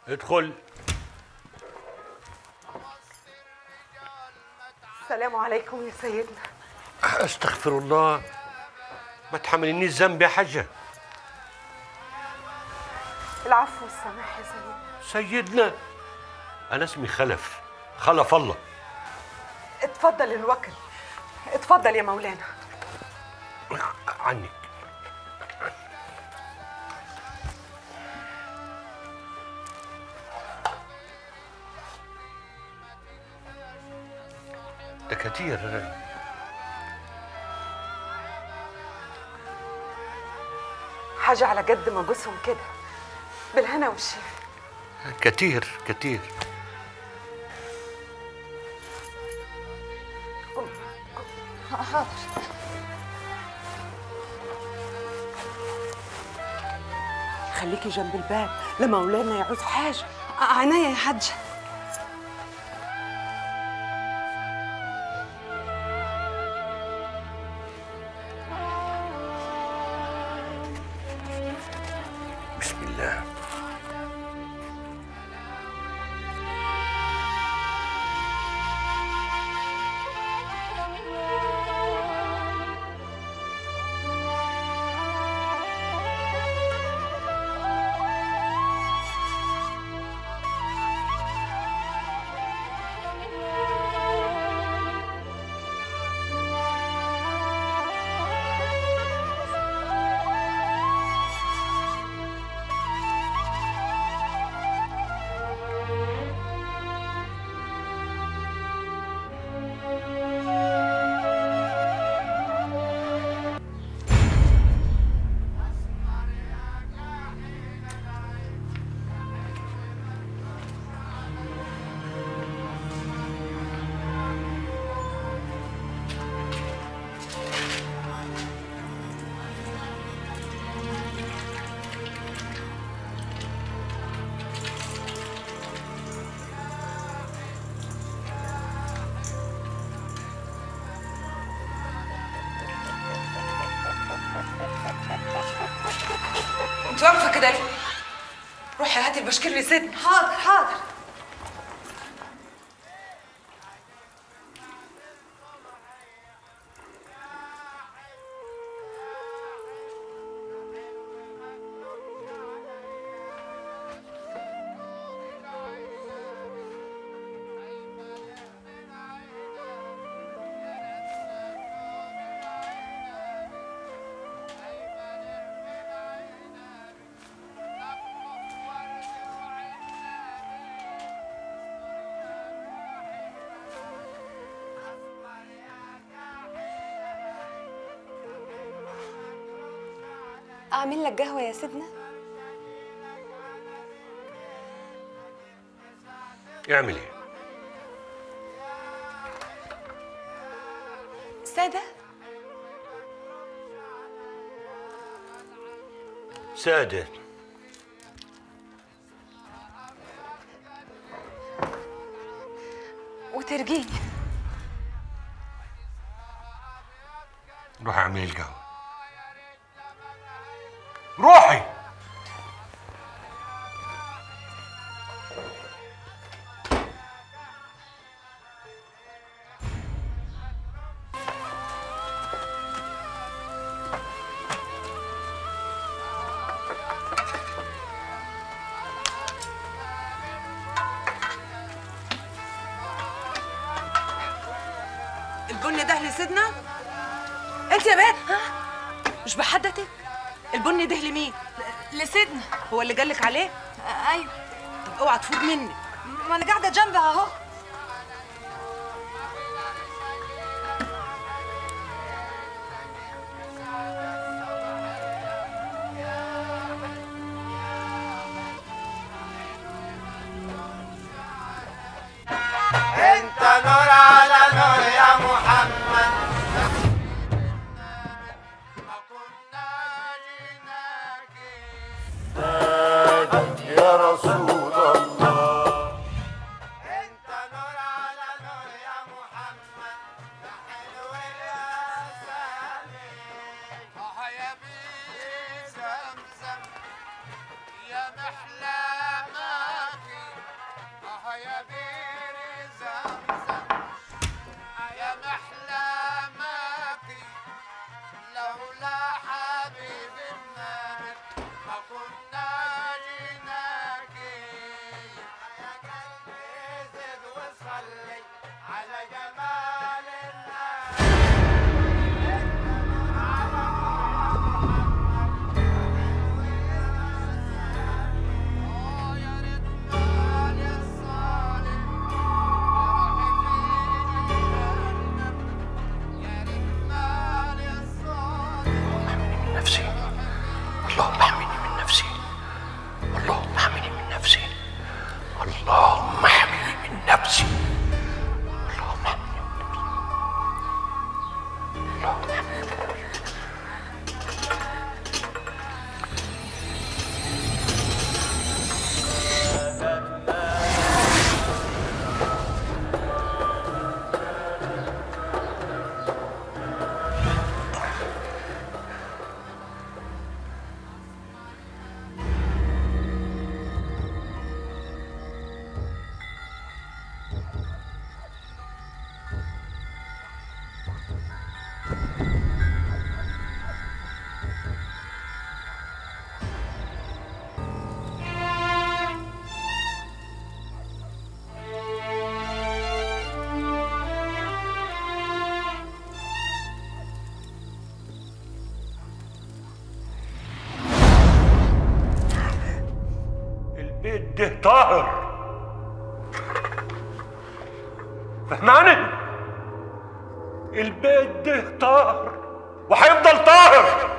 ادخل. السلام عليكم يا سيدنا. استغفر الله، ما تحملنيش ذنب يا حاجة. العفو والسماح يا سيدنا. سيدنا؟ أنا اسمي خلف، خلف الله. اتفضل الوكل، اتفضل يا مولانا. عنك. ده كتير. حاجة على قد ما جوزهم كده، بالهنا والشفا. كتير كتير. حاضر. خليكي جنب الباب لما مولانا يعوز حاجة. عينيا يا حاجة. بسم الله. انت واقفة كده ليه؟ روحي هاتي البشكير لسيدنا. حاضر حاضر. أعمل لك قهوة يا سيدنا؟ اعمل ايه؟ سادة؟ سادة. وترجيني. روحي اعملي القهوة. روحي. البن ده لسيدنا؟ انت يا بنت ها؟ مش بحدتك؟ البن ده لمين؟ لسيدنا. هو اللي قالك عليه؟ ايوه. طب اوعى تفوت منك. ما انا قاعدة جنبها اهو. انت نور على نور يا محمد. يا رسول الله انت نور على نور يا محمد، يا حلو يا سامي، يا بيت زمزم، يا محلى ما البيت ده طاهر، فهماني؟ البيت ده طاهر وهيفضل طاهر.